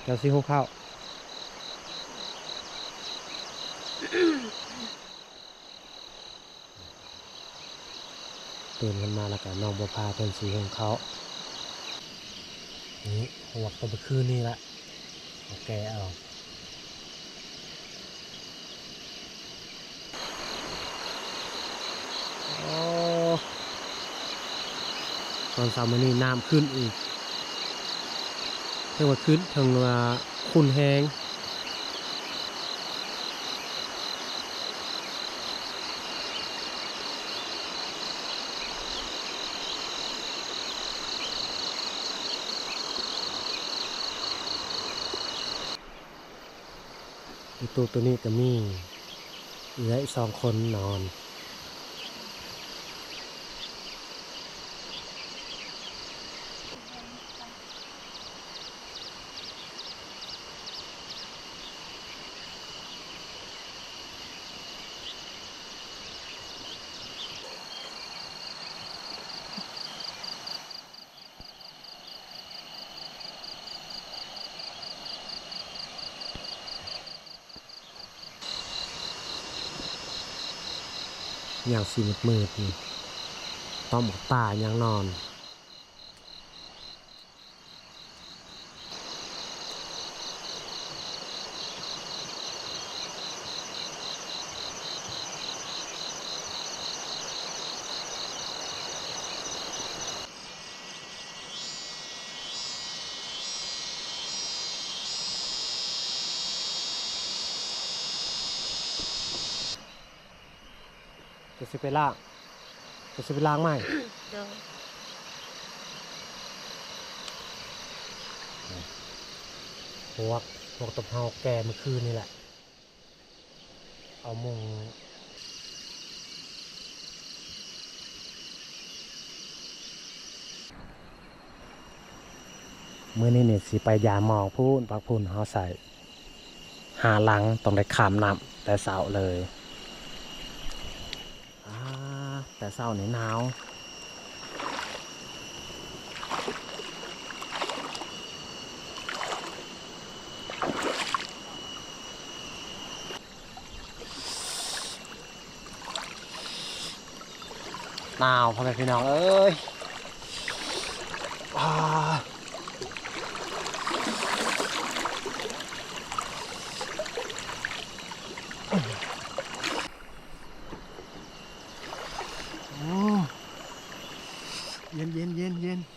ເຈົ້າຊິຫຸງເຂົ້າ. ຕື່ນຂຶ້ນມາແລ້ວກໍນ້ອງບົວພາເພິ່ນຊິຫຸງເຂົ້າ. ນີ້ ຫວກແຕ່ເມື່ອຄືນນີ້ລະ ມາແກະເອົາ. ໂອ້ ຕອນເຊົ້າມື້ນີ້ນ້ຳຂຶ້ນອີກ ເຖິງວ່າຂຶ້ນ ເຖິງວ່າຂຸ່ນແຮງ. ຢູ່ຕູ້ໂຕນີ້ກໍມີເອື້ອຍສອງຄົນນອນ. ຍັງຊິມືດໆ ນີ້ ຕ້ອມບັກຕາຍັງນອນ. ຈະຊິໄປລ້າງ ຈະຊິໄປລ້າງໃໝ່. ໂດຍ. ພວກ ພວກຕົບເຮົາແກ່ມື້ຄືນນີ້ແຫຼະ ເອົາມຸງ. ມື້ນີ້ນີ້ຊິໄປຢາມມອງພຸ້ນ ພັກພຸ້ນເຮົາໃສ່ຫ້າຫຼັງ ຕ້ອງໄດ້ຂ້າມນ້ຳແຕ່ເຊົ້າເລີຍ. ອາ ແຕ່ເຊົ້ານີ້ໜາວ. ໜາວ ພໍ່ແມ່ພີ່ນ້ອງເອີຍ. ອາ ໂອ້ ເຢັນໆໆໆ.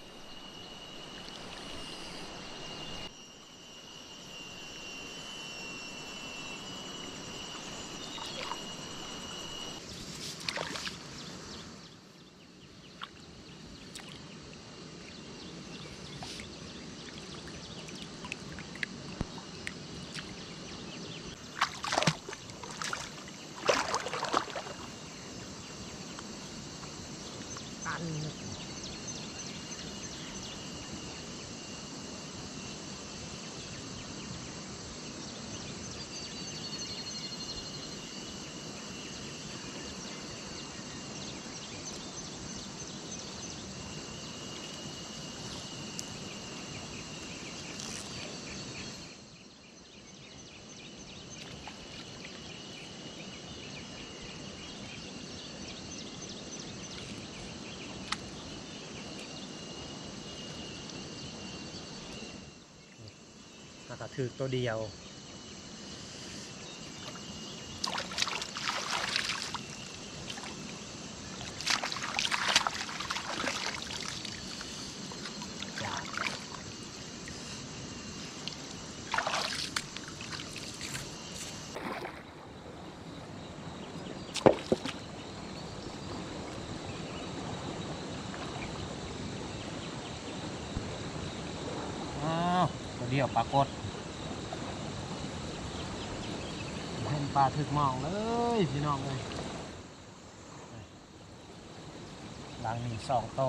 หากะถืกตัวเดียว อ้าว ตัวเดียวปรากฏ เห็นปลาถืกมองเลยพี่น้องเอ้ย หลังนี้สองโต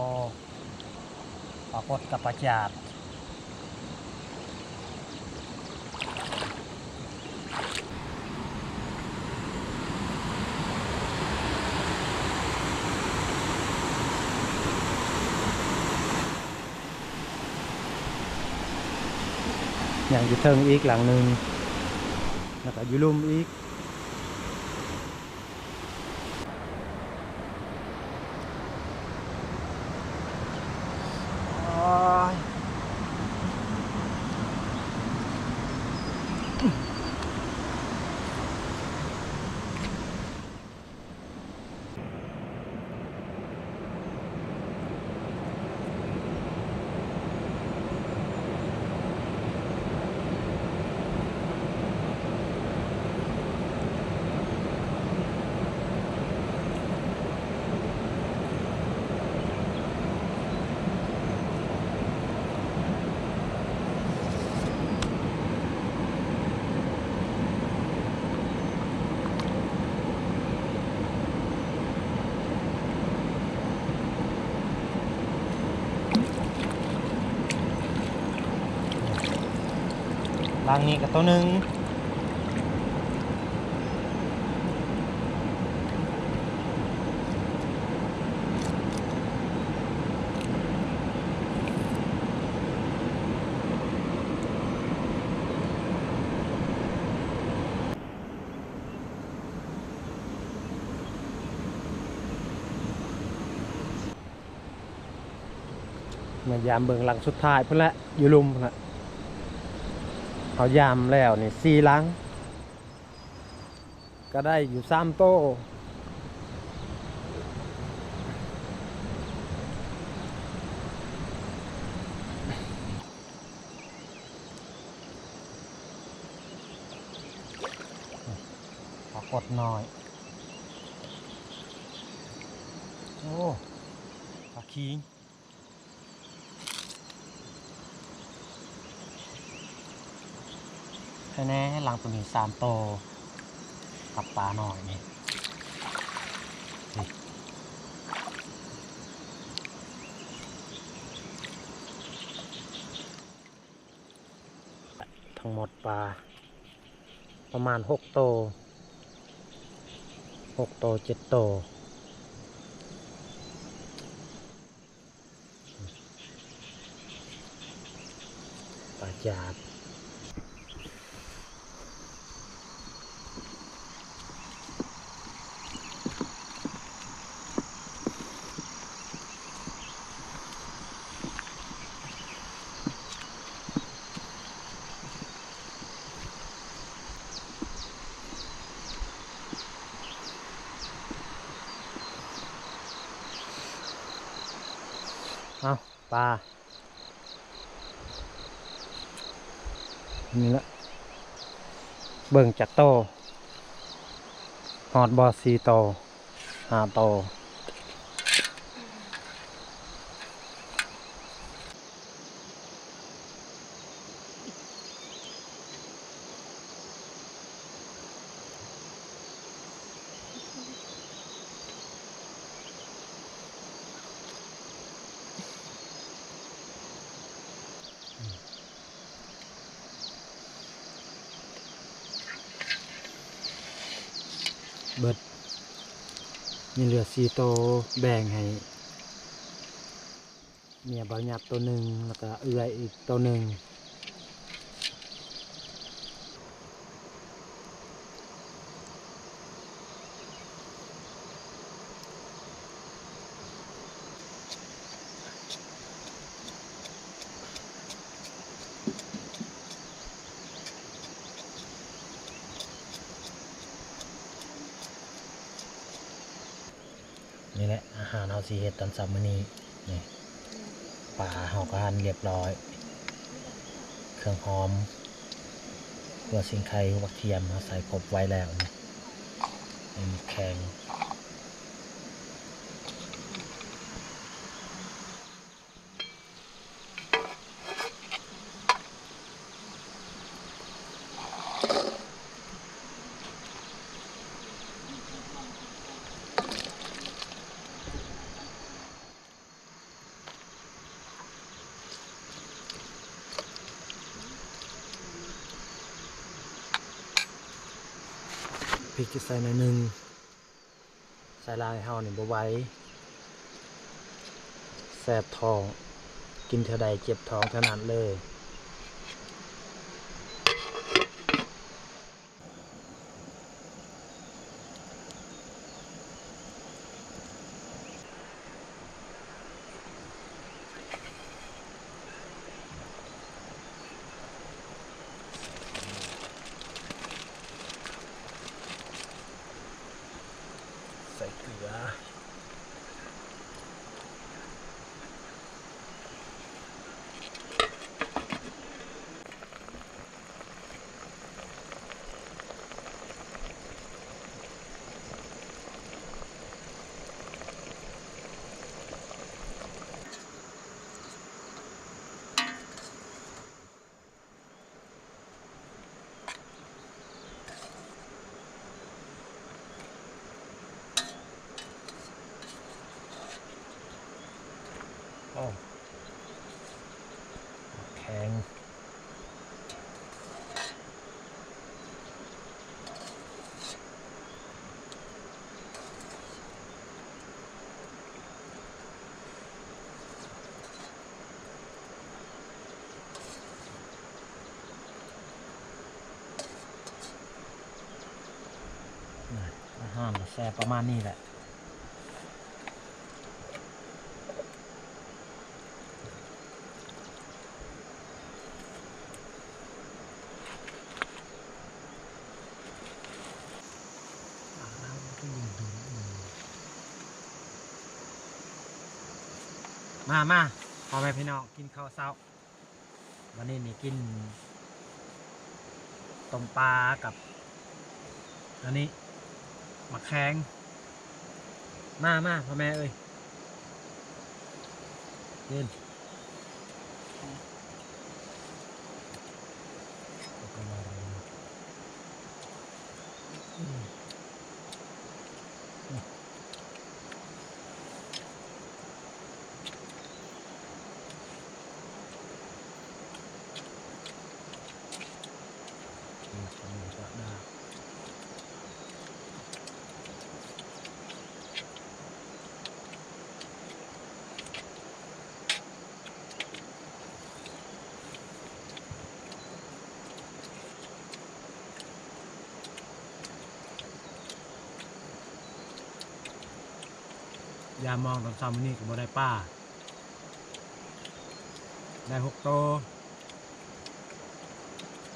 ปลากฏกับปลาจาด เ ຍັງຢູ່ເທິງອີກຫຼັງໜຶ່ງ ແລ້ວກໍຢູ່ລຸ່ມອີກ. ຫຼັງນີ້ກໍໂຕໜຶ່ງ. ມາຢາມເບິ່ງຫຼັງສຸດທ້າຍພຸ້ນແຫຼະ ຢູ່ລຸ່ມພຸ້ນແຫຼະ. ເຮົາຢາມແລ້ວນີ້ສີ່ຫຼັງ ກໍໄດ້ຢູ່ສາມໂຕ. ປາກົດນ້ອຍ. ໂອ້ ປາຄີງ. ໃຫ້ແນ່ ຫຼັງໂຕນີ້ສາມໂຕ ກັບປານ້ອຍນີ້. ທັງໝົດປາປະມານຫົກໂຕ ຫົກໂຕ ເຈັດໂຕ. ປາຈາດ. ເອົ້າ ປາ ນີ້ລະ ເບິ່ງຈັກໂຕ ຮອດບໍ່ ສີ່ໂຕ ຫ້າໂຕ. ເບິດ ມີເຫຼືອສີ່ໂຕ ແບ່ງໃຫ້ ເມຍບ່າວຫຍັບໂຕໜຶ່ງ ແລ້ວກະເອື້ອຍອີກໂຕໜຶ່ງ. ນີ້ແຫຼະ ອາຫານເຮົາຊິເຮັດຕອນເຊົ້າມື້ນີ້. ນີ້ ປາເຮົາກໍຫັ່ນລຽບລ້ອຍ ເຄື່ອງຫອມ ຫົວສີໄຄ ຫົວກະທຽມ ເຮົາໃສ່ຄົບໄວ້ແລ້ວ. ນີ້ ມີໝາກແຂ້ງ. ພິກຈະໃສ່ໜ້ອຍໜຶ່ງ. ໃສ່ຫຼາຍເຮົານີ້ບໍ່ໄຫວ ແສບທ້ອງ ກິນເທື່ອໃດເຈັບທ້ອງເທື່ອນັ້ນເລີຍ. ໂອ້ ແຂງ. ອາຫານກະແຊບປະມານນີ້ແຫຼະ. ມາ ມາ ພໍ່ແມ່ພີ່ນ້ອງ ກິນເຂົ້າເຊົ້າ. ວັນນີ້ນີ້ກິນຕົ້ມປາກັບອັນນີ້ ໝາກແຂງ. ມາ ມາ ພໍ່ແມ່ເອີຍ ກິນ. ຍາມມອງຕອນເຊົ້າມື້ນີ້ກະບໍ່ໄດ້ປາ ໄດ້ຫົກໂຕ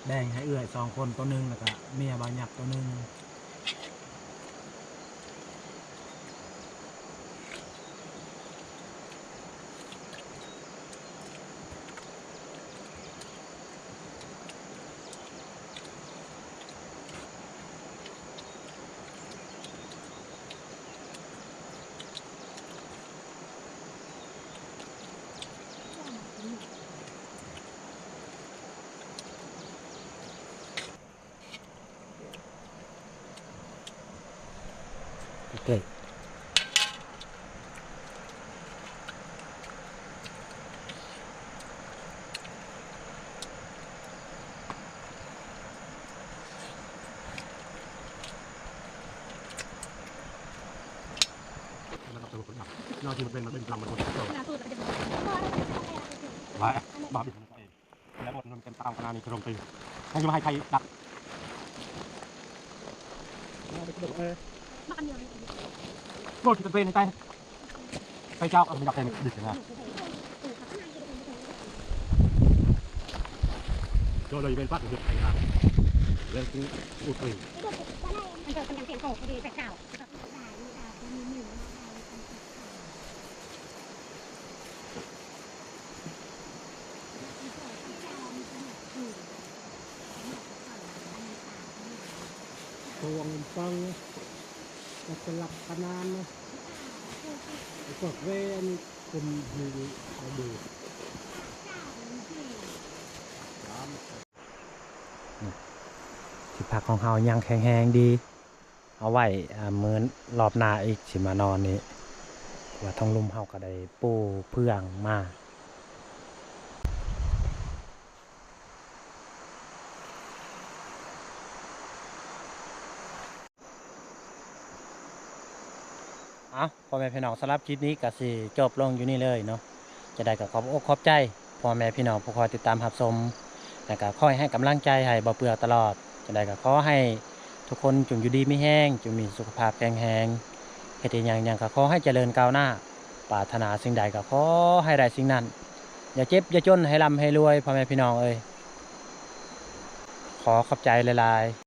ແບ່ງໃຫ້ເອື້ອຍສອງຄົນໂຕໜຶ່ງ ແລ້ວກະເມຍບ່າວຫຍັກໂຕໜຶ່ງ. ໂອເຄ. ແລ້ວບົດມັນເປັນຕາມຄະນານີ້ກະລົງຕີ ໃຫ້ມາໃຫ້ໃຜດັກ ໂອ້ຍ ເປັນໄປໄດ້ ໄປເຈົ້າ ເອົາໄປດັກໃສ່ດິນນະ ໂດຍ ໂດຍ ເປັນປາກເປັນໄປນະ ເລື່ອງອູດເອີຍ. ໂຕອັງປັງ ອັດຕະລັກຂະໜານນະ ພວກແວ່ນຄົນຢູ່ອະດີດ. ທີ່ພັກຂອງເຮົາຍັງແຂງແຮງດີ. ເອົາໄວ້ ອ່າ ມື້ລອບໜ້າອີກຊິມານອນນີ້ ເພາະວ່າທາງລຸ່ມເຮົາກະໄດ້ປູເຟືອງມາ. ເອົາ ພໍ່ແມ່ພີ່ນ້ອງ ສຳລັບຄລິບນີ້ກະຊິຈົບລົງຢູ່ນີ້ເລີຍເນາະ. ຈັ່ງໃດກະຂອບອົກຂອບໃຈພໍ່ແມ່ພີ່ນ້ອງຜູ້ຄອຍຕິດຕາມຮັບຊົມ ແລະກະຄອຍໃຫ້ກຳລັງໃຈໃຫ້ບໍ່ເປືອຕະຫຼອດ. ຈັ່ງໃດກະຂໍໃຫ້ທຸກຄົນຈົ່ງຢູ່ດີມີແຮງ, ຈົ່ງມີສຸຂະພາບແຂງແຮງ, ເຮັດອີ່ຫຍັງຫຍັງກະຂໍໃຫ້ຈະເລີນກ້າວໜ້າ, ປາດຖະໜາສິ່ງໃດກະຂໍໃຫ້ໄດ້ສິ່ງນັ້ນ, ຢ່າເຈັບຢ່າຈົນ, ໃຫ້ລ່ຳໃຫ້ລວຍ ພໍ່ແມ່ພີ່ນ້ອງເອີຍ. ຂໍຂອບໃຈຫຼາຍໆ.